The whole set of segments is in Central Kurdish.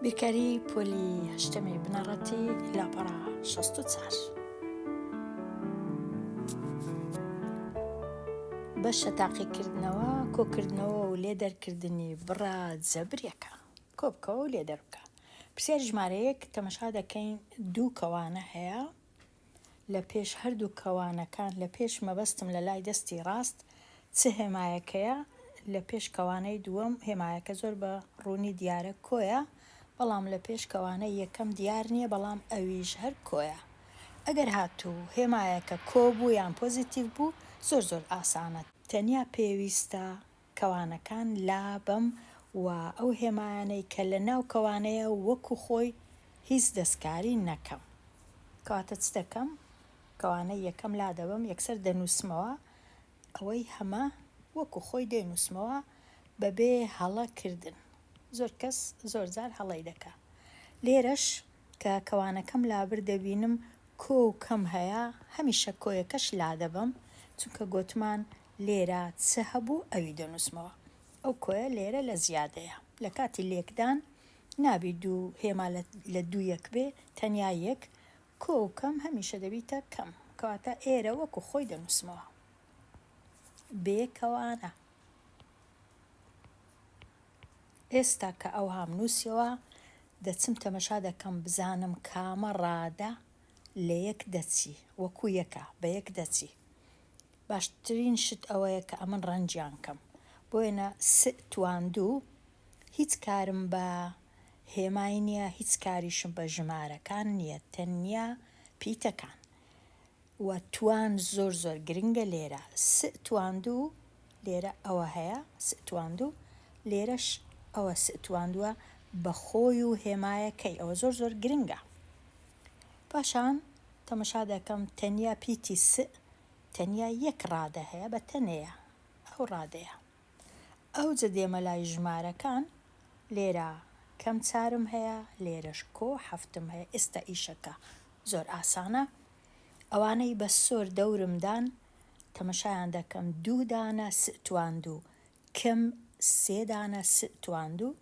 بیرکاری پۆلی هەشتەمی بنەڕەتی لاپەڕە 64. بەشە تاقیکردنەوە کۆکردنەوە و لێ دەرکردنی بڕە جەبریەکە کۆبکەوە و لێ دەربکە پرسیاری ژمارە یەک تەمەشا دەکەین دوو کەوانە هەیە لە پێش هەردوو کەوانەکان لە پێش مەبەستم لە لای دەستی ڕاست چ هێمایەکەیە لە پێش کەوانەی دووەم هێمایەکە زۆر بە ڕوونی دیارە کۆیە بەڵام لە پێش کەوانەی یەکەم دیار نییە بەڵام ئەویش هەر کۆیە ئەگەر هاتوو هێمایەکە کۆ بوو یان پۆزیتیڤ بوو زۆر زۆر ئاسانە تەنیا پێویستە کەوانەکان لابەم و ئەو هێمایانەی کە لە ناو کەوانەیە وەکو خۆی هیچ دەستکاری نەکەم. کەواتە چ دەکەم؟ کەوانەی یەکەم لادەبەم یەکسەر دەنووسمەوە ئەوەی هەمە وەکو خۆی دەینووسمەوە بەبێ هەڵە کردن. زۆر کەس زۆر جار هەڵەی دەکا. لێرەش کە کەوانەکەم لابرد دەبینم کۆ و کەم هەیە هەمیشە کۆیەکەش لادەبەم چونکە گۆتمان لێرە چ هەبوو ئەوی دەنووسمەوە. ئەو کۆیە لێرە لە زیادەیە. لە کاتی لێکدان نابی دوو هێما لە دوو یەک بێ تەنیا یەک، کۆ و کەم هەمیشە دەبیتە کەم. کەواتە ئێرە وەکو خۆی دەنووسمەوە. بێ کەوانە. ئێستا کە ئەوهام نووسیەوە دەچم تەمەشا دەکەم بزانم کامە ڕادە لە یەک دەچی، وەکو یەکە، بە یەک دەچی. باشترین شت ئەوەیە کە ئەمن ڕەنجیان کەم. بۆیە سئ تواندوو هیچ کارم بە هێمای نیە هیچ کاریشم بە ژمارەکان نیە تەنیا پیتەکان و توان زۆر زۆر گرنگە لێرە سئ تواندوو لێرە ئەوە هەیە سئ تواندوو لێرەش ئەوە سئ تواندووە بە خۆی و هێمایەکەی ئەوە زۆر زۆر گرنگە پاشان تەمەشا دەکەم تەنیا پیتی سئ تەنیا یەک ڕادە هەیە بە تەنێیە ئەو ڕادەیە ئەوجە دێمە لای ژمارەکان لێرە کەم چارم هەیە لێرەش کۆ حەفتم هەیە ئێستا ئیشەکە زۆر ئاسانە ئەوانەی بە سۆر دەورم دان تەمەشایان دەکەم دوو دانە سئ تواندوو کم سێ دانە سئ تواندوو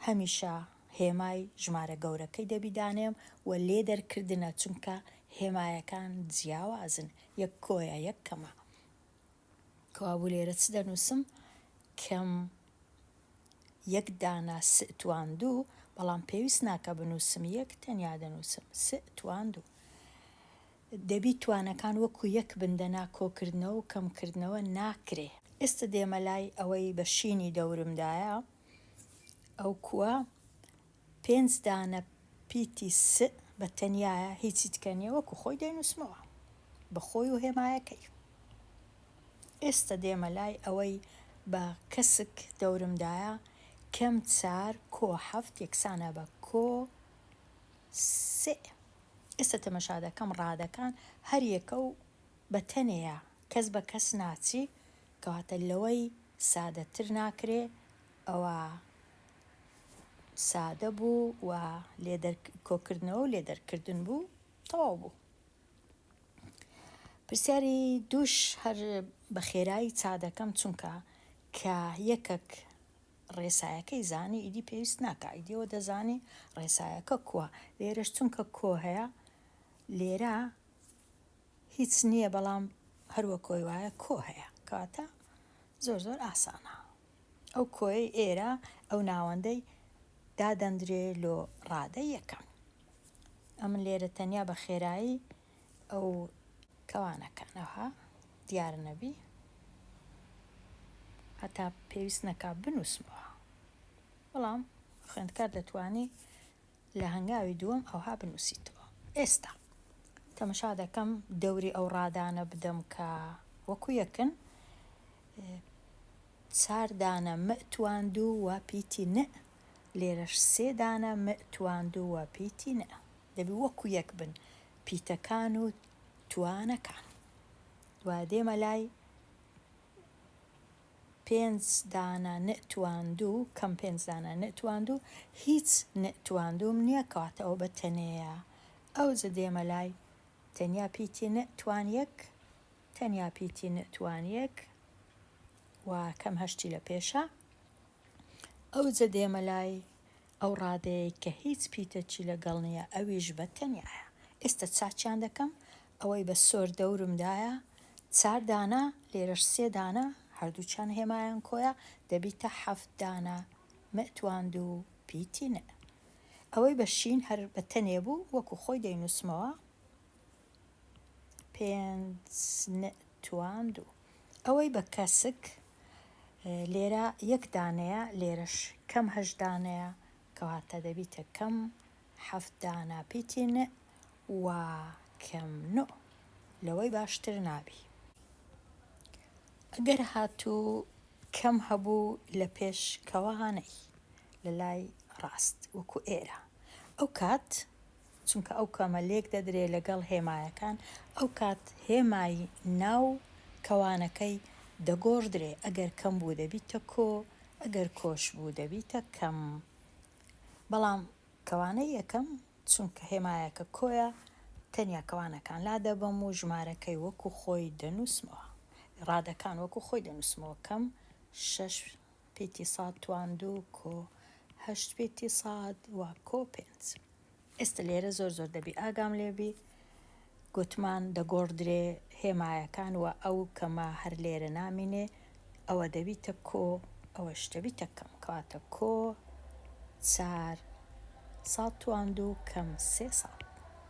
هەمیشە هێمای ژمارە گەورەکەی دەبی دانێم و لێ دەرکردنە چونکە هێمایەکان جیاوازن یەک کۆیە یەک کەمە کەوابوو لێرە چ دەنووسم کەم یەک دانە سئ تواندوو بەڵام پێویست ناکە بنووسم یەک تەنیا دەنووسم سئ تواندوو دەبی توانەکان وەکو یەک بن دەنا کۆکردنەوە و کەمکردنەوە ناکرێ. ئێستە دێمە لای ئەوەی بە شینی دەورمدایە ئەو کووە پێنج دانە پیتی س بە تەنیایە هیچی تکە نیە وەکو خۆی دەینوسمەوە بە خۆی و هێمایەکەی. ئێستە دێمە لای ئەوەی بە کەسک دەورمدایە کەم چار کۆ حەفت یەکسانە بە کۆ سێ. ئێستە تەمەشا دەکەم ڕادەکان هەر یەکە و بە تەنێیە کەس بە کەس ناچی کەواتە لەوەی سادەتر ناکرێ ئەوە سادە بوو و لێدەر کۆکردنەوە و لێدەرکردن بوو تەواو بوو. پرسیاری دووش هەر بە خێرایی چا دەکەم چونکە کە یەکەک ڕێسایەکەی زانی ئیدی پێویست ناکا ئیدی ئەوە دەزانی ڕێسایەکە کووە لێرەش چونکە کۆ هەیە لێرە هیچ نییە بەڵام هەر وەکۆی وایە کۆ هەیە کەواتە زۆر زۆر ئاسانە ئەو کۆیەی ئێرە ئەو ناوەندەی دادەندرێ لۆ ڕادە یەکەم ئەمن لێرە تەنیا بە خێرایی ئەو کەوانەکان ئەوها دیار نەبی هەتا پێویست نەکا بنووسمەوە بەڵام خوێندکار دەتوانی لە هەنگاوی دووەم ئەوها بنووسیتەوە ئێستا تەمەشا دەکەم دەوری ئەو ڕادانە بدەم کە وەکو یەکن چار دانە م تواندوو و پیتی ن لێرەش سێ دانە م تواندوو و پیتی ن دەبی وەکو یەک بن پیتەکان و توانەکان دوایە دێمە لای پێنج دانە ن تواندوو کەم پێنج دانە ن تواندوو هیچ ن تواندووم نییە کەواتە ئەوە بە تەنێیە ئەوجە دێمە لای تەنیا پیتی ن توان یەک تەنیا پیتی ن توان یەک و کەم هەشتی لە پێشە ئەوجە دێمە لای. ئەو ڕادەیەی کە هیچ پیتەکی لەگەڵ نییە ئەویش بە تەنیایە. ئێستە چاکیان دەکەم، ئەوەی بە سۆر دەورم دایە چار دانە، لێرەش سێ دانە، هەردووکیان هێمایان کۆیە، دەبیتە حەفت دانە مئتواند و پیتی نئ. ئەوەی بە شین هەر بە تەنێ بوو وەکو خۆی دەینووسمەوە، پێنج نئ توان دوو. ئەوەی بە کەسک لێرە یەک دانەیە لێرەش کەم هەشت دانەیە کەواتە دەبیتە کەم حەفت دانە پیتی نئ و کەم نۆ لەوەی باشتر نابی. ئەگەر هاتوو کەم هەبوو لە پێش کەوانەی لە لای ڕاست وەکو ئێرە ئەو کات چونکە ئەو کەمە لێک دەدرێ لەگەڵ هێمایەکان، ئەو کات هێمای ناو کەوانەکەی دەگۆڕدرێ، ئەگەر کەم بوو دەبیتە کۆ، ئەگەر کۆش بوو دەبیتە کەم. بەڵام کەوانەی یەکەم چونکە هێمایەکە کۆیە، تەنیا کەوانەکان لادەبەم و ژمارەکەی وەکو خۆی دەنووسمەوە، ڕادەکان وەکو خۆی دەنووسمەوە، کەم شەش پیتی ساد توان دوو کۆ هەشت پیتی ساد و کۆ پێنج. ئێستە لێرە زۆر زۆر دەبی ئاگام لێ بی گۆتمان دەگۆڕدرێ هێمایەکان وە ئەو کەمە هەر لێرە نامینێ ئەوە دەبیتە کۆ ئەوەش دەبیتە کەم کەواتە کۆ چار ساد توان دوو کەم سێ ساد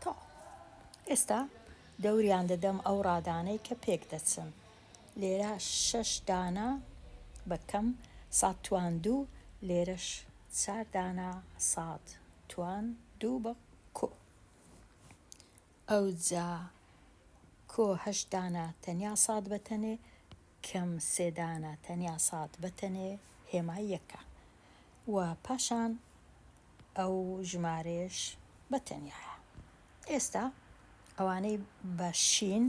تەواو ئێستا دەوریان دەدەم ئەو ڕادانەی کە پێک دەچن لێرە شەش دانە بە کەم ساد توان دوو لێرەش چار دانە ساد توان دوو بە کۆ ئەوجا کۆ هەشت دانە تەنیا ساد بە تەنێ کەم سێ دانە تەنیا ساد بە تەنێ هێمای یەکە و پاشان ئەو ژمارەیەش بە تەنیایە. ئێستا ئەوانەی بە شین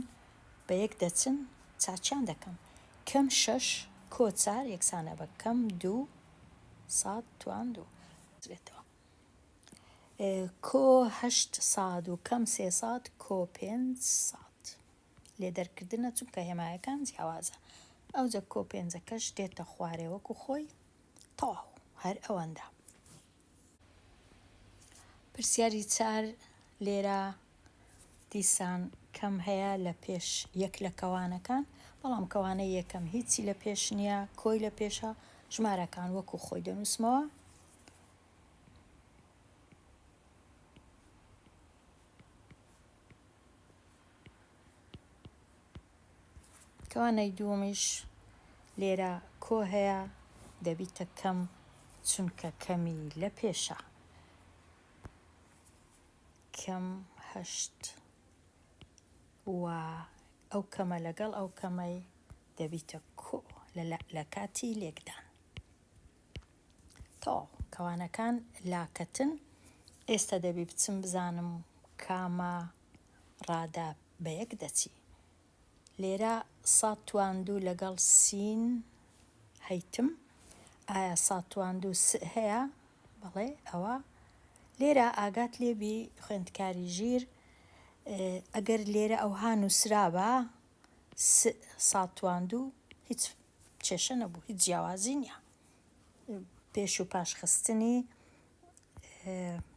بە یەک دەچن چاکیان دەکەم. کەم شەش کۆ چار یەکسانە بە کەم دوو ساد توان دوو. کۆ هەشت ساد و کەم سێ ساد کۆ پێنج ساد. لێ دەرکردنە چونکە هێمایەکان جیاوازە. ئەوجە کۆ پێنجەکەش دێتە خوارێ وەکو خۆی. تەواو هەر ئەوەندە. پرسیاری چار، لێرە دیسان کەم هەیە لە پێش یەک لە کەوانەکان، بەڵام کەوانەی یەکەم هیچی لە پێش نییە، کۆی لە پێشە، ژمارەکان وەکو خۆی دەنووسمەوە. کەوانەی دووەمیش لێرە کۆ هەیە دەبیتە کەم چونکە کەمی لە پێشە کەم هەشت و ئەو کەمە لەگەڵ ئەو کەمەی دەبیتە کۆ لە کاتی لێکدان. تەواو کەوانەکان لاکەتن ئێستا دەبی بچم بزانم کامە ڕادە بەیەک دەچی لێرە ساد تواندوو لەگەڵ سین هەیتم ئایا ساد تواندوو س هەیە بەڵێ ئەوە لێرە ئاگات لێبی خوێندکاری ژیر ئەگەر لێرە ئەوها نووسرابا س ساد تواندوو هیچ کێشە نەبوو هیچ جیاوازی نییە پێش و پاش خستنی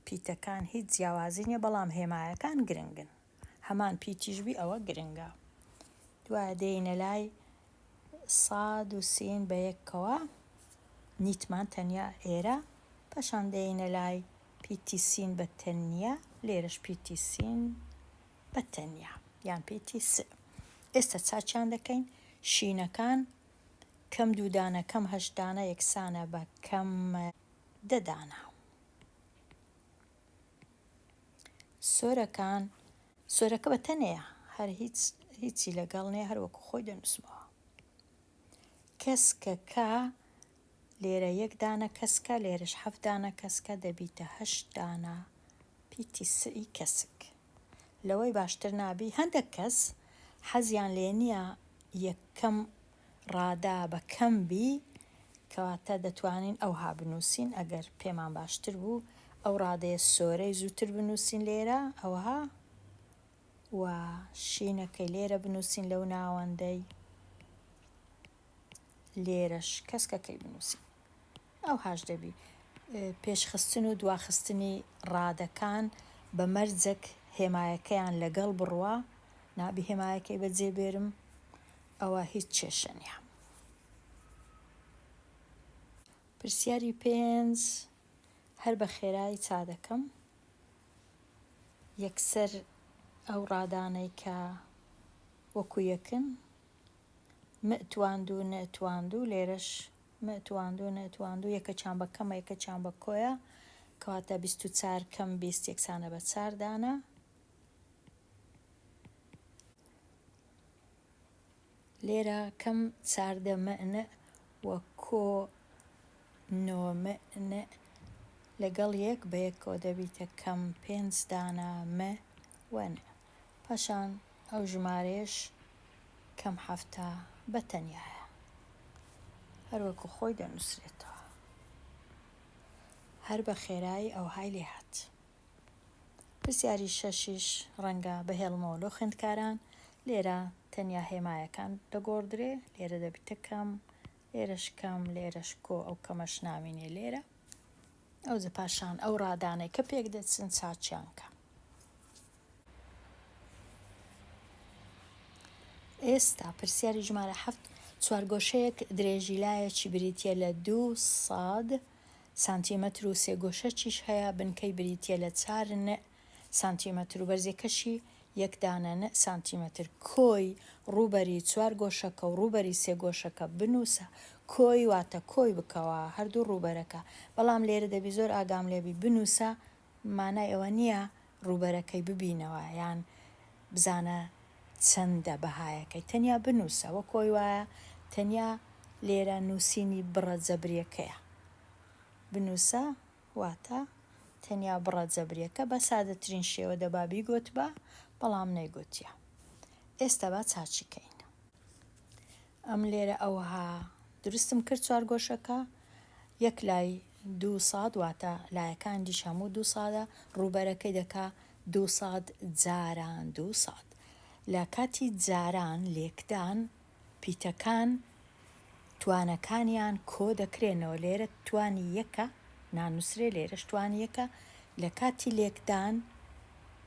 پیتەکان هیچ جیاوازی نییە بەڵام هێمایەکان گرنگن هەمان پیتیش بی ئەوە گرنگە دوایە دێینە لای ساد و سین بە یەکەوە نیتمان تەنیا ئێرە پاشان دێینە لای پیتی سین بە تەنیا لێرەش پیتی سین بە تەنیا یان پیتی س ئێستا چاکیان دەکەین شینەکان کەم دوو دانە کەم هەشت دانە یەکسانە بە کەم دە دانە. سۆرەکان سۆرەکە بە تەنێیە هەر هیچ هیچی لەگەڵ نیە هەر وەکو خۆی دەنووسمەوە. کەسکەکە لێرە یەک دانە کەسکە لێرەش حەفت دانە کەسکە دەبیتە هەشت دانە پیتی سئی کەسک. لەوەی باشتر نابی هەندەک کەس حەزیان لێ نیە یەکەم ڕادە بە کەم بی کەواتە دەتوانین ئەوها بنووسین ئەگەر پێمان باشتر بوو ئەو ڕادەیە سۆرەی زووتر بنووسین لێرە ئەوها و شینەکەی لێرە بنووسین لەو ناوەندەی لێرەش کەسکەکەی بنووسین ئەوهاش دەبی. پێشخستن و دواخستنی ڕادەکان بە مەرجەک هێمایەکەیان لەگەڵ بڕوا، نابی هێمایەکەی بەجێ بێرم، ئەوە هیچ کێشە نیە. پرسیاری پێنج، هەر بە خێرایی چا دەکەم. یەکسەر ئەو ڕادانەی کە وەکو یەکن، م تواند و ن تواند و لێرەش م تواند و ن تواند و یەکەکیان بە کەمە یەکەکیان بە کۆیە، کەواتە 24 کەم 20 یەکسانە بە چار دانە. لێرە کەم 14 م ن و کۆ نۆ م ن لەگەڵ یەک بە یەکەوە دەبیتە کەم پێنج دانە م و ن. پاشان ئەو ژمارەیەش کەم 70 بە تەنیایە. هەر وەکو خۆی دەنووسرێتەوە. هەر بە خێرایی ئەوهای لێ هات. پرسیاری شەشیش ڕەنگە بهێڵمەوە لۆ خوێندکاران. لێرە تەنیا هێمایەکان دەگۆڕدرێ، لێرە دەبیتە کەم، لێرەش کەم، لێرەش کۆ، ئەو کەمەش نامینێ لێرە. ئەوجە پاشان ئەو ڕادانەی کە پێک دەچن چاکیان کە. ئێستا پرسیاری ژمارە حەفت، چوارگۆشەیەک درێژی لایەکی بریتییە لە 200 سانتیمەتر و سێگۆشەکیش هەیە بنکەی بریتییە لە چار ن سانتیمەتر و بەرزیەکەشی یەک دانە ن سانتیمەتر کۆی ڕووبەری چوارگۆشەکە و ڕووبەری سێگۆشەکە بنووسە کۆی واتە کۆی بکەوە هەردوو ڕووبەرەکە بەڵام لێرە دەبی زۆر ئاگام لێبی بنووسە مانای ئەوە نییە ڕووبەرەکەی ببینەوە یان بزانە چەندە بەهایەکەی تەنیا بنووسە وەک ئەوی وایە تەنیا لێرە نووسینی بڕە جەبریەکەیە بنووسە واتە تەنیا بڕە جەبریەکە بە سادەترین شێوە دەبا بیگۆتبا بەڵام نەیگۆتیە ئێستا با چاکی کەین. ئەم لێرە ئەوها دروستم کرد چوارگۆشەکە یەک لای دوو ساد واتە لایەکان دیش هەموو دوو سادە ڕووبەرەکەی دەکا دوو ساد جاران دوو ساد لە کاتی جاران لێکدان پیتەکان توانەکانیان کۆ دەکرێنەوە لێرە توانی یەکە نانوسرێ لێرەش توانی یەکە لە کاتی لێکدان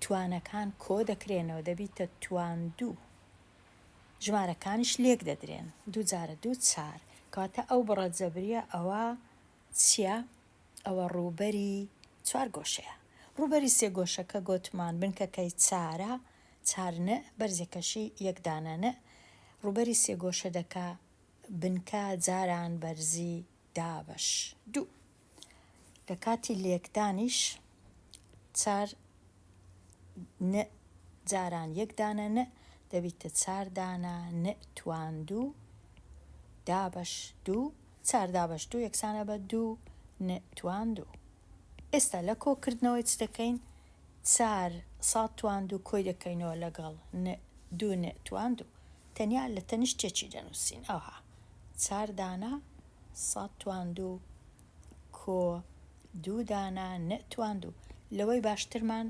توانەکان کۆ دەکرێنەوە دەبیتە توان دوو ژمارەکانیش لێک دەدرێن دوو جارە دوو چار کەواتە ئەو بڕە جەبریە ئەوە چیە ئەوە ڕووبەری چوار گۆشەیە ڕووبەری سێ گۆشەکە گۆتمان بنکەکەی چارە چار ن بەرزیەکەشی یەک دانە ن ڕووبەری سێ گۆشە دەکا بنکە جاران بەرزی دابەش دوو لە کاتی لێکدانیش چار ن جاران یەک دانە ن دەبیتە چار دانە ن توان دوو دابەش دوو چار دابەش دوو یەکسانە بە دوو ن توان دوو. ئێستا لە کۆکردنەوەی چ دەکەین؟ چار ساد توان دوو کۆی دەکەینەوە لەگەڵ ن دوو ن توان دوو تەنیا لە تەنیشتێکی دەنووسین ئەوها چار دانە ساد توان دوو کۆ دوو دانە ن توان دوو لەوەی باشترمان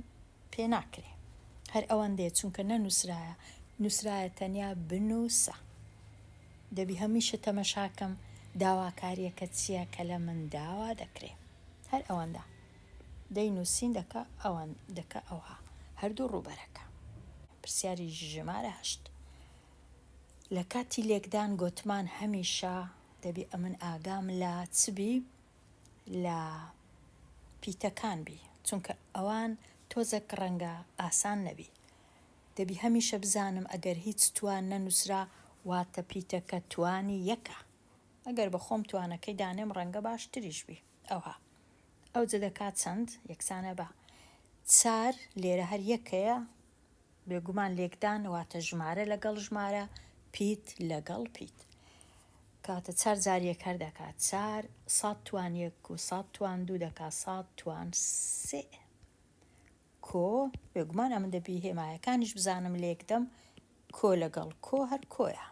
پێ ناکرێ هەر ئەوەندەیە چونکە نەنووسرایە نووسرایە تەنیا بنووسە دەبی هەمیشە تەمەشاکەم داواکاریەکە چیە کە لە من داوا دەکرێ هەر ئەوەندە دەی نووسین دەکا ئەوەن دەکا ئەوها هەردوو ڕووبەرەکە. پرسیاری ژمارە هەشت لە کاتی لێکدان گۆتمان هەمیشە دەبی ئەمن ئاگام لە چ بی لە پیتەکان بی چونکە ئەوان تۆزەک ڕەنگە ئاسان نەبی دەبی هەمیشە بزانم ئەگەر هیچ توان نەنوسرا واتە پیتەکە توانی یەکە ئەگەر بە خۆم توانەکەی دانێم ڕەنگە باشتریش بی ئەوها ئەوجە دەکا چەند یەکسانە بە چار لێرە هەر یەکەیە بێگومان لێکدان واتە ژمارە لەگەڵ ژمارە پیت لەگەڵ پیت کاتە چار جار یەک هەر دەکا چار ساد توان یەک و ساد توان دوو دەکا ساد توان سێ کۆ بێگومان ئەمن دەبی هێمایەکانیش بزانم لێکدەم کۆ لەگەڵ کۆ هەر کۆیە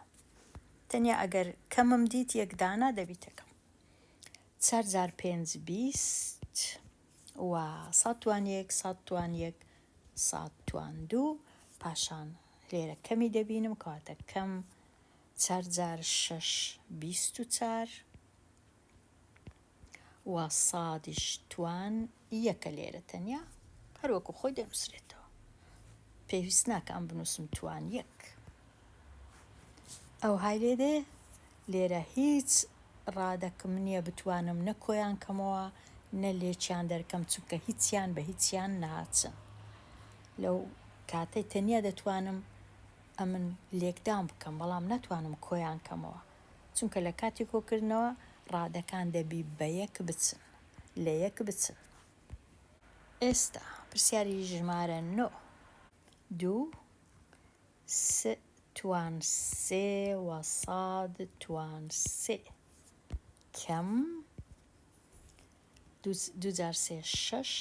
تەنیا ئەگەر کەمم دیت یەک دانە دەبیتە کەم چار جار پێنج 20 و ساد توان یەک ساد توان یەک ساد توان دوو پاشان لێرە کەمی دەبینم کەواتە کەم چار جار شەش 24. و سادیش توان یەکە لێرە تەنیا هەر وەکو خۆی دەنووسرێتەوە پێویست ناکە ئەم بنووسم توان یەک ئەوهای لێ دێ لێرە هیچ ڕادەکم نییە بتوانم نە کۆیان کەمەوە نە لێکیان دەرکەم چونکە هیچیان بە هیچیان ناچن لەو کاتەی تەنیا دەتوانم ئەمن لێکدان بکەم بەڵام ناتوانم کۆیان کەمەوە چونکە لە کاتی کۆکردنەوە ڕادەکان دەبی بە یەک بچن لە یەک بچن. ئێستا پرسیاری ژمارە نۆ. دوو س توان سێ و ساد توان سێ کەم دوو جار سێ شەش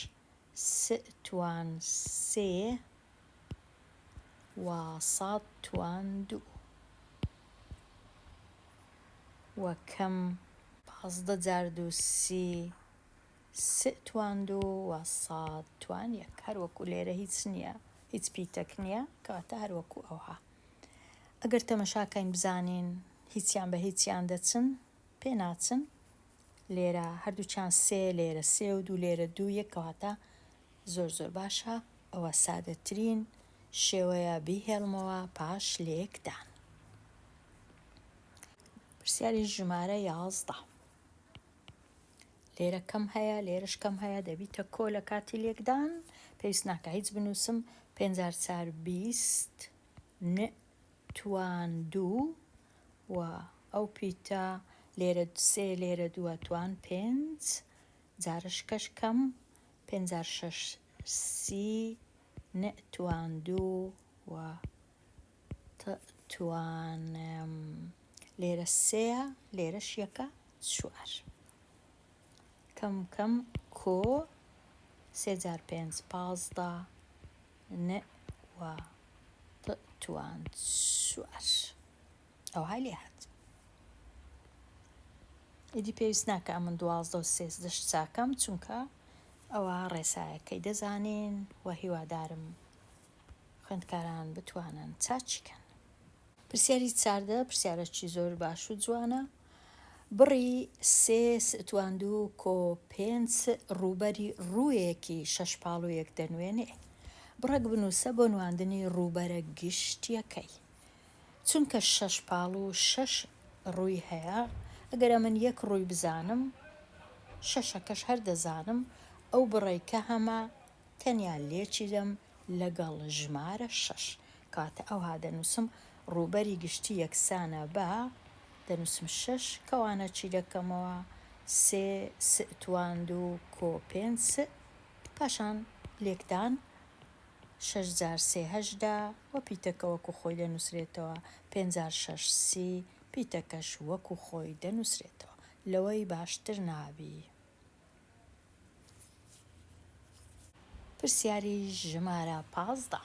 س توان سێ و ساد توان دوو و کەم 15 جار دوو سی س توان دوو و ساد توان یەک هەر وەکو لێرە هیچ نییە هیچ پیتەک نییە کەواتە هەر وەکو ئەوها ئەگەر تەمەشاکەین بزانین هیچیان بە هیچیان دەچن پێ ناچن لێرە هەردووکیان سێ لێرە سێ و دوو لێرە دوو یەک کەواتە زۆر زۆر باشە ئەوە سادەترین شێوەیە بیهێڵمەوە پاش لێکدان. پرسیاری ژمارە 11 لێرە کەم هەیە لێرەش کەم هەیە دەبیتە کۆ لە کاتی لێکدان پێویست ناکە هیچ بنووسم پێنج جار چار 20 ن توان دوو و ئەو پیتە لێرە سێ لێرە دووە توان پێنج جارش کەش کەم پێنج جار شەش سی ن توان دوو و ت توان لێرە سێیە لێرەش یەکە چوار کەم کەم کۆ سێ جار پێنج 15 ن و ت توان چوار ئەوهای لێ هات ئیدی پێویست ناکە ئەمن 12 و سێزدەش چاکەم چونکە ئەوە ڕێسایەکەی دەزانین و هیوادارم خوێندکاران بتوانن چاکی کەن. پرسیاری 14 پرسیارەکی زۆر باش و جوانە. بڕی سێ ستوان دوو کۆ پێنج ڕووبەری ڕوویەکی شەش پاڵوویەک دەنوێنێ. بڕەک بنووسە بۆ نواندنی ڕووبەرە گشتییەکەی. چونکە شەش پاڵوو شەش ڕووی هەیە، ئەگەر ئەمن یەک ڕووی بزانم، شەشەکەش هەر دەزانم، ئەو بڕەی کە هەمە تەنیا لێکی دەم لەگەڵ ژمارە شەش. کەواتە ئەوها دەنووسم، ڕووبەری گشتی یەکسانە بە، دەنووسم شەش، کەوانە چی دەکەمەوە، سێ س توان دوو کۆ پێنج س، پاشان لێکدان، شەش جار سێ 18، و پیتەکە وەکو خۆی دەنووسرێتەوە، پێنج جار شەش 30، پیتەکەش وەکو خۆی دەنووسرێتەوە. لەوەی باشتر نابی. پرسیاری ژمارە 15.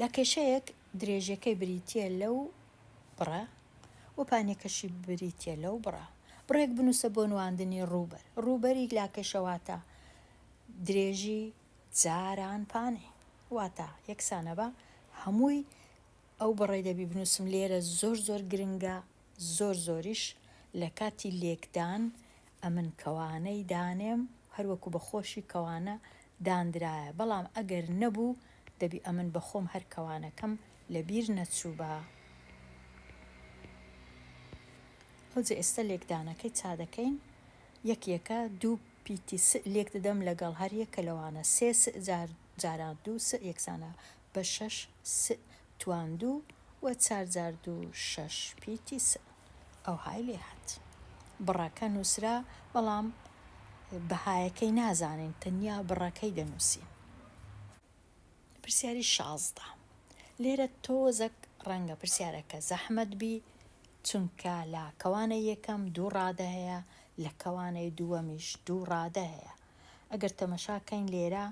لە کێشەیەک درێژیەکەی بریتییە لەو بڕە و پانیەکەشی بریتییە لەو بڕە. بڕێک بنووسە بۆ نواندنی ڕووبەر. ڕووبەری لاکێشە واتە درێژی جاران پانی. واتە یەکسانە بە هەمووی ئەو بڕەی دەبی بنووسم لێرە زۆر زۆر گرنگە زۆر زۆریش لە کاتی لێکدان ئەمن کەوانەی دانێم هەروەکو بە خۆشی کەوانە داندرایە بەڵام ئەگەر نەبوو دەبی ئەمن بە خۆم هەر کەوانەکەم لە بیر نەچووبا. ئەوجە ئێستا لێکدانەکەی چا دەکەین یەک یەکە دوو پیتی س لێک دەدەم لەگەڵ هەر یەکە لەوانە سێ س جار جاران دوو س یەکسانە بە شەش س توان دوو و چار جار دوو شەش پیتی س ئەوهای لێ هات. بڕەکە نووسرا بەڵام بەهایەکەی نازانین تەنیا بڕەکەی دەنووسین. پرسیاری 16. لێرە تۆزەک ڕەنگە پرسیارەکە زەحمەت بی چونکە لە کەوانەی یەکەم دوو ڕادە هەیە لە کەوانەی دووەمیش دوو ڕادە هەیە ئەگەر تەمەشا کەین لێرە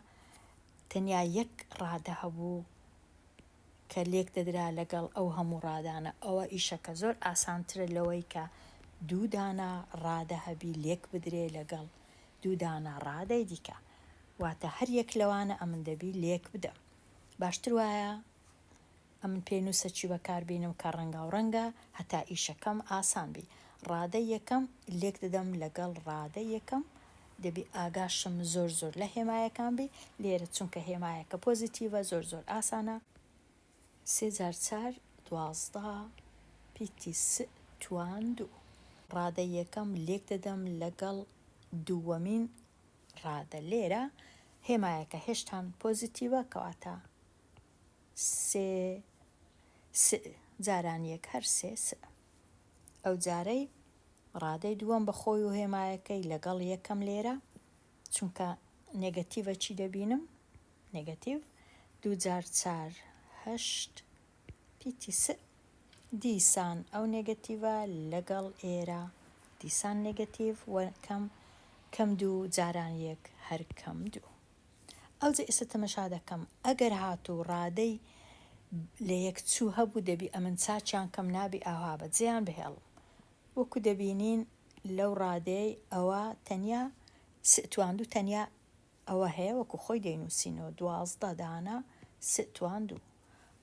تەنیا یەک ڕادە هەبوو کە لێک دەدرا لەگەڵ ئەو هەموو ڕادانە ئەوە ئیشەکە زۆر ئاسانترە لەوەی کە دوو دانە ڕادە هەبی لێک بدرێ لەگەڵ دوو دانە ڕادەی دیکە واتە هەر یەک لەوانە ئەمن دەبی لێک بدەم باشتر وایە ئەمن پێنووسەکی بەکار بینم کە ڕەنگاوڕەنگە هەتا ئیشەکەم ئاسان بی ڕادەی یەکەم لێک دەدەم لەگەڵ ڕادەی یەکەم. دەبی ئاگاشم زۆر زۆر لە هێمایەکان بی، لێرە چونکە هێمایەکە پۆزیتیڤە زۆر زۆر ئاسانە. سێ جار چار 12 پیتی س توان دوو. ڕادەی یەکەم لێک دەدەم لەگەڵ دووەمین ڕادە لێرە هێمایەکە هێشتان پۆزیتیڤە کەواتە سێ س جاران یەک هەر سێ س ئەو جارەی ڕادەی دووەم بە خۆی و هێمایەکەی لەگەڵ یەکەم لێرە چونکە نێگەتیڤە چی دەبینم نێگەتیڤ دوو جار چار هەشت پیتی س دیسان ئەو نێگەتیڤە لەگەڵ ئێرە دیسان نێگەتیڤ و کەم کەم دوو جاران یەک هەر کەم دوو. ئەوجە ئێستا تەمەشا دەکەم ئەگەر هاتوو ڕادەی لە یەک چوو هەبوو دەبی ئەمن چاکیان کەم نابی ئاوها بە جێیان بهێڵم وەکو دەبینین لەو ڕادەیەی ئەوە تەنیا سئتواندوو تەنیا ئەوە هەیە وەکو خۆی دەینوسینەوە 12 دانە سئتواندوو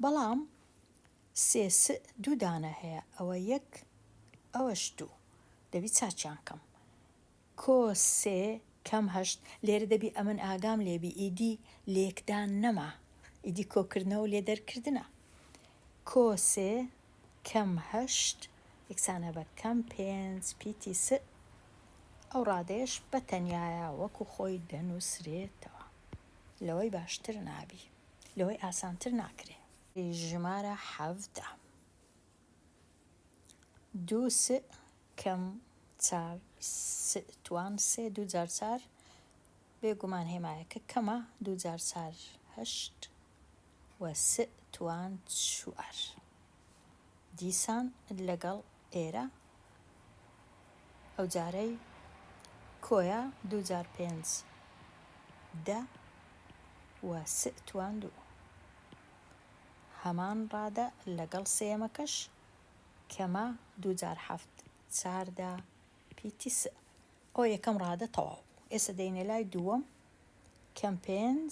بەڵام سێ سئ دوو دانە هەیە ئەوە یەک ئەوەش دوو دەبی چاکیان کەم کۆ سێ کەم هەشت لێرە دەبی ئەمن ئاگام لێبی ئیدی لێکدان نەما ئیدی کۆکردنەوەو لێدەرکردنە کۆ سێ کەم هەشت یەکسانە بە کەم پێنج پیتی سئ ئەو ڕادەیەش بە تەنیایە وەکو خۆی دەنوسرێتەوە لەوەی باشتر نابی لەوەی ئاسانتر ناکرێ. ژمارە 17 دوو سئ کەم چار سئ توان سێ دوو جار چار بێ گومان هێمایەکە کەمە دوو جار چار هەشت و سئ توان چوار دیسان لەگەڵ ئێرە ئەو جارەی کۆیە دوو جار پێنج دە و سئ توان دوو هەمان ڕادە لەگەڵ سێیەمەکەش کەمە دوو جار حەفت 14 پیتی س ئەوە یەکەم ڕادە تەواو بوو ئێستا دێینە لای دووەم کەم پێنج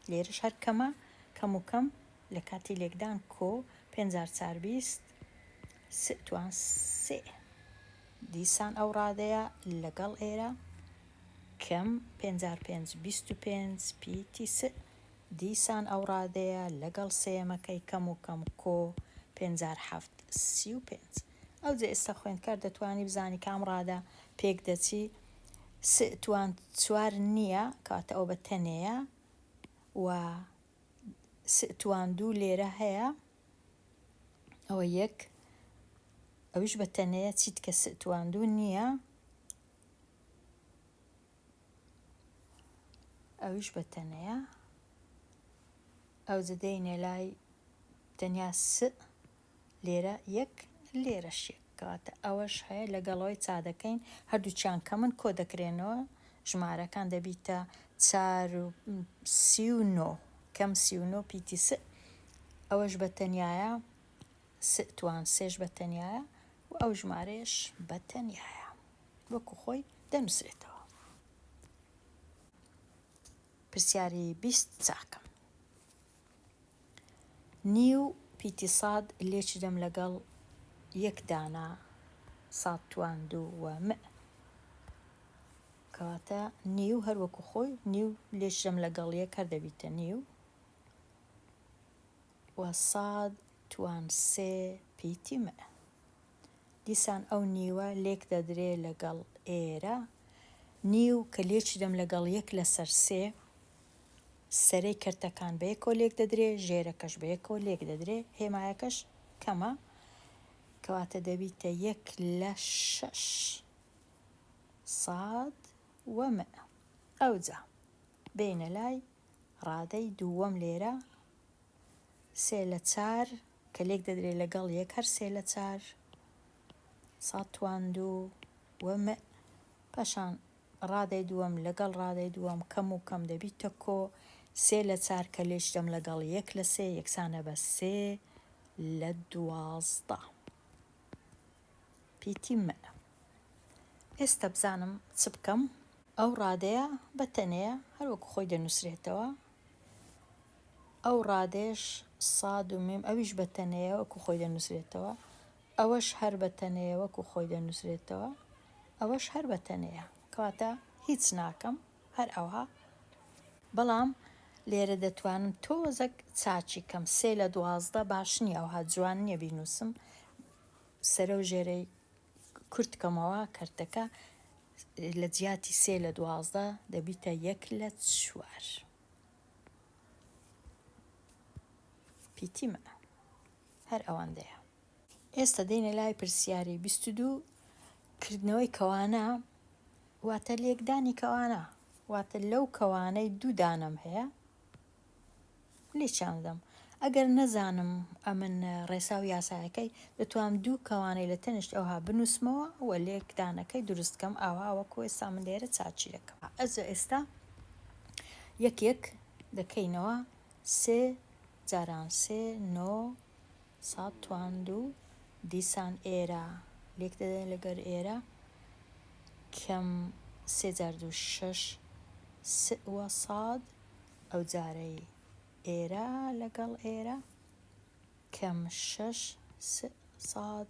لێرەش هەر کەمە کەم و کەم لە کاتی لێکدان کۆ پێنج جار چار 20 س توان سێ دیسان ئەو ڕادەیە لەگەڵ ئێرە کەم پێنج جار پێنج 25 پیتی س دیسان ئەو ڕادەیە لەگەڵ سێیەمەکەی کەم و کەم کۆ پێنج جار حەفت 35 ئەوجە ئێستا خوێندکار دەتوانی بزانی کام ڕادە پێک دەچی س توان چوار نییە کەواتە ئەو بە تەنێیە و س توان دوو لێرە هەیە ئەوە یەک ئەویش بە تەنێیە چیت کە س توان دوو نییە ئەویش بە تەنەیە ئەوجە دێینە لای تەنیا س لێرە یەک لێرەش یەک کەواتە ئەوەش هەیە لەگەڵەوەی چا دەکەین هەردووکیان کەمن کۆ دەکرێنەوە ژمارەکان دەبیتە چار و 39 کەم 39 پیتی س ئەوەش بە تەنیایە س توان سێش بە تەنیایە و ئەو ژمارەیەش بە تەنیایە وەکو خۆی دەنووسرێتەوە. پرسیاری 20 چاکەم. نیو پیتی ساد لێکی دەم لەگەڵ یەک دانە ساد توان دوو و م. کەواتە نیو هەر وەکو خۆی نیو لێکی دەم لەگەڵ یەک هەر دەبیتە نیو و ساد توان سێ پیتی م. دیسان ئەو نیوە لێک دەدرێ لەگەڵ ئێرە نیو کە لێکی دەم لەگەڵ یەک لەسەر سێ سەرەی کەرتەکان بەیەکەوە لێک دەدرێ ژێرەکەش بەیەکەوە لێک دەدرێ هێمایەکەش کەمە کەواتە دەبیتە یەک لە شەش ساد و م ئەوجا بێینە لای ڕادەی دووەم لێرە سێ لە چار کە لێک دەدرێ لەگەڵ یەک هەر سێ لە چار ساد توان دوو و م پاشان ڕادەی دووەم لەگەڵ ڕادەی دووەم کەم و کەم دەبیتە کۆ سێ لە چار کە لێکی دەم لەگەڵ یەک لە سێ یەکسانە بە سێ لە 12 پیتی م. ئێستا بزانم چ بکەم. ئەو ڕادەیە بە تەنێیە هەر وەکو خۆی دەنووسرێتەوە. ئەو ڕادەیەش ساد و میم ئەویش بە تەنێیە وەکو خۆی دەنووسرێتەوە. ئەوەش هەر بە تەنێیە وەکو خۆی دەنووسرێتەوە. ئەوەش هەر بە تەنێیە. کەواتە. هیچ ناکەم هەر ئەوها. بەڵام لێرە دەتوانم تۆزەک چاکی کەم سێ لە 12 باش نییە ئەوها جوان نییە بینووسم سەرە و ژێرەی کورت کەمەوە کەرتەکە لە جیاتی سێ لە 12 دەبیتە یەک لە چوار. پیتی مە هەر ئەوەندەیە. ئێستا دێینە لای پرسیاری 22 کردنەوەی کەوانە واتە لێکدانی کەوانە واتە لەو کەوانەی دوو دانەم هەیە لێکیان دەدەم ئەگەر نەزانم ئەمن ڕێسا و یاسایەکەی دەتوانم دوو کەوانەی لە تەنیشت ئەوها بنووسمەوە و لێکدانەکەی دروست کەم ئاوا وەکو ئێستا من لێرە چاکی دەکەم. ئەجە ئێستا یەک یەک دەکەینەوە سێ جاران سێ نۆ سات توان دوو دیسان ئێرە لێک دەدەین لەگەر ئێرە کەم سێ جار دوو شەش سئ وە ساد ئەو جارەی ئێرە لەگەڵ ئێرە کەم شەش سئ ساد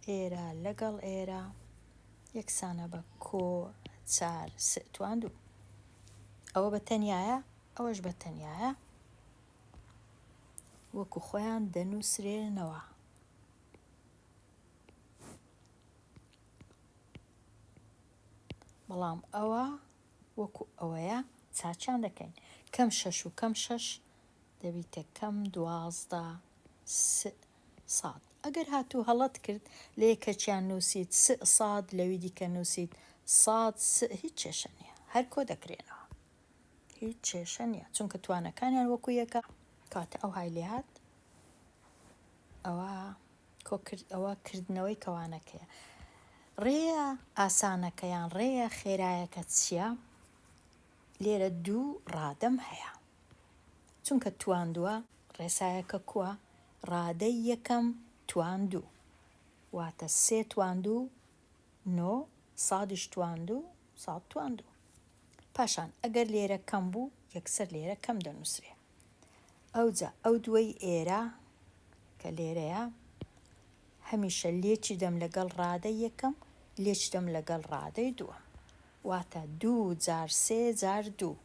ئێرە لەگەڵ ئێرە یەکسانە بە کۆ چار سئ توان دوو ئەوە بە تەنیایە ئەوەش بە تەنیایە وەکو خۆیان دەنووسرێنەوە. بەڵام ئەوە وەکو ئەوەیە چاکیان دەکەین کەم شەش و کەم شەش دەبیتە کەم 12 س ساد ئەگەر هاتوو هەڵەت کرد لە یەکەکیان نووسیت س ساد لەوی دیکە نووسیت ساد س هیچ کێشە نییە هەر کۆ دەکرێنەوە هیچ کێشە نییە چونکە توانەکانیان وەکو یەکە کەواتە ئەوهای لێهات ئەوە کۆکرد ئەوە کردنەوەی کەوانەکەیە ڕێیە ئاسانەکە یان ڕێیە خێرایەکە چییە لێرە دوو ڕادەم هەیە چونکە تواندووە ڕێسایەکە کووە ڕادەی یەکەم تواندوو واتە سێ تواندوو نۆ سادیش تواندوو ساد تواندوو پاشان ئەگەر لێرە کەم بوو یەکسەر لێرە کەم دەنووسرێ ئەوجا ئەو دووەی ئێرە کە لێرەیە هەمیشە لێکی دەم لەگەڵ ڕادەی یەکەم لێکی دەم لەگەڵ ڕادەی دووەم واتە دوو جار سێ جار دوو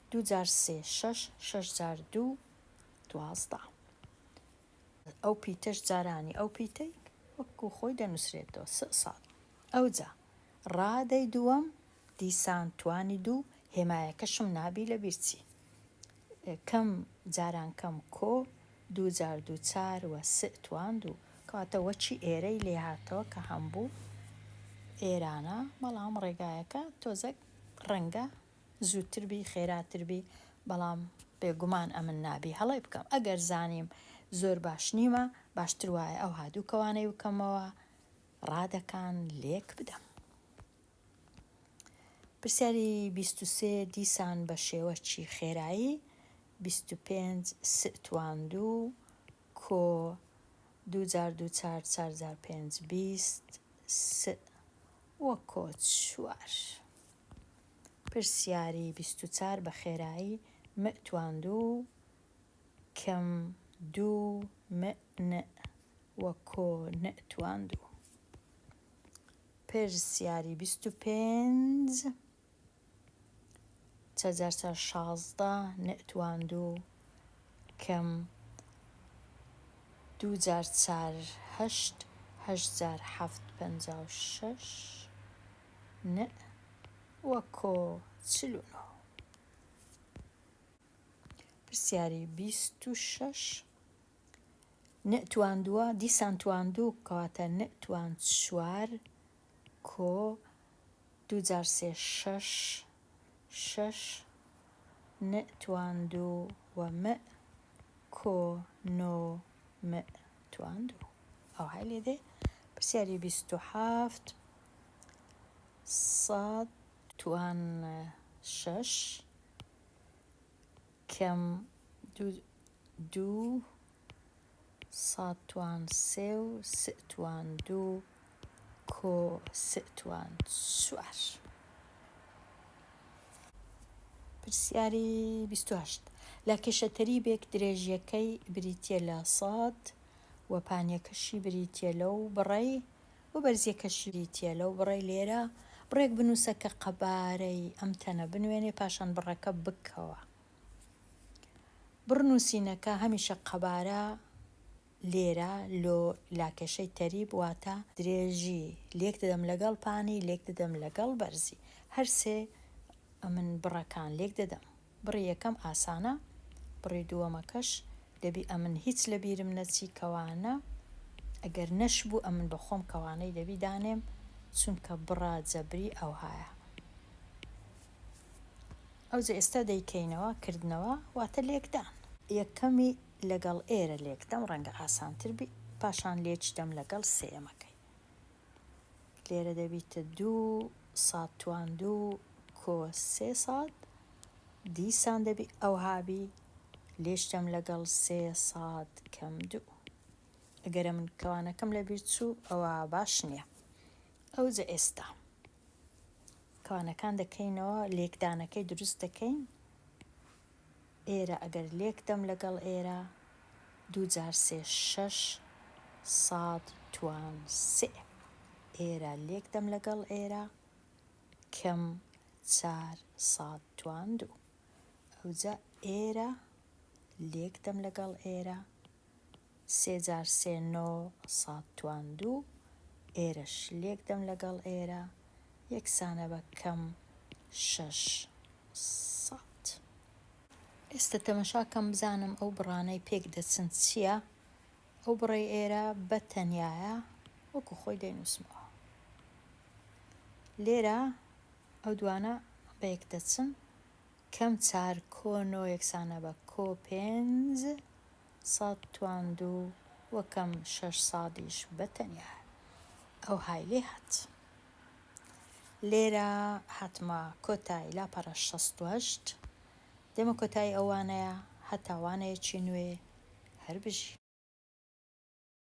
دوو جار سێ شەش شەش جار دوو 12 ئەو پیتەش جارانی ئەو پیتەی وەکو خۆی دەنووسرێتەوە س ساد ئەوجا ڕادەی دووەم دیسان توانی دوو هێمایەکەشم نابی لەبیر چی کەم جاران کەم کۆ دوو جار دوو چار وە سئ توان دوو کەواتە وەکی ئێرەی لێ هاتەوە کە هەم بوو ئێرانە بەڵام ڕێگایەکە تۆزەک ڕەنگە زووتر بی خێراتر بی بەڵام بێگومان ئەمن نابی هەڵەی بکەم ئەگەر زانیم زۆر باش نیمە باشتر وایە ئەوها دوو کەوانەی بکەمەوە ڕادەکان لێک بدەم. پرسیاری 23 دیسان بە شێوەکی خێرایی 25 سئ توان دوو کۆ دوو جار دوو چار چار جار پێنج 20 سئ وە کۆ چوار. پرسیاری 24 بە خێرایی مئ توان دوو کەم دوو مئ نئ وە کۆ نئ توان دوو. پرسیاری 25 چەر جار چار 16 نئ توان دوو کەم دوو جار چار هەشت هەشت جار حەفت 56 نئ وە کۆ 49. پرسیاری 26 نئ توان دووە دیسان توان دوو کەواتە نئ توان چوار کۆ دوو جار سێ شەش شەش نئ توان دوو و مئ کۆ نۆ مئ توان دوو ئەوهای لێ دێ. پرسیاری 27 ساد توان شەش کەم دوو دوو ساد توان سێ و سئ توان دوو کۆ سئ توان چوار. پرسیاری 28 لە کێشە تەریبێک درێژیەکەی بریتیە لە ساد و پانیەکەشی بریتیە لەو بڕەی و بەرزیەکەشی بریتیە لەو بڕەی لێرە. بڕێک بنووسە کە قەبارەی ئەم تەنە بنوێنێ پاشان بڕەکە بکەوە. بڕ نووسینەکە هەمیشە قەبارە لێرە لۆ لاکێشەی تەریب واتە درێژی لێک دەدەم لەگەڵ پانی لێک دەدەم لەگەڵ بەرزی هەرسێ ئەمن بڕەکان لێک دەدەم بڕی یەکەم ئاسانە بڕی دووەمەکەش دەبی ئەمن هیچ لە بیرم نەچی کەوانە ئەگەر نەشبوو ئەمن بە خۆم کەوانەی دەبی دانێم چونکە بڕە جەبری ئەوهایە. ئەوجە ئێستا دەیکەینەوە کردنەوە واتە لێکدان. یەکەمی لەگەڵ ئێرە لێکدەم ڕەنگە ئاسانتر بی پاشان لێکیدەم لەگەڵ سێیەمەکەی لێرە دەبیتە دوو ساد توان دوو کۆ سێ ساد دیسان دەبی ئەوها بی لێشدەم لەگەڵ سێ ساد کەم دوو ئەگەرە من کەوانەکەم لەبیر چوو ئەوە باش نییە ئەوجە ئێستا کەوانەکان دەکەینەوە لێکدانەکەی دروست دەکەین ئێرە ئەگەر لێک دەم لەگەڵ ئێرە دوو جار سێ شەش ساد توان سێ ئێرە لێک دەم لەگەڵ ئێرە کەم چار ساد توان دوو ئەوجا ئێرە لێک دەم لەگەڵ ئێرە سێ جار سێ نۆ ساد توان دوو ئێرەش لێک دەم لەگەڵ ئێرە یەکسانە بە کەم شەش ساد. ئێستە تەمەشا کەم بزانم ئەو بڕانەی پێک دەچن چییە؟ ئەو بڕەی ئێرە بە تەنیایە وەکو خۆی دەینووسمەوە. لێرە ئەو دوانە بە یەک دەچن کەم چار کۆ نۆ یەکسانە بە کۆ پێنج ساد توان دوو و کەم شەش سادیش بە تەنیایە. ئەوهای لێ هات. لێرە هاتمە کۆتایی لاپەڕە 68 دێمە کۆتایی ئەو وانەیە هەتا وانەیەکی نوێ هەر بژی.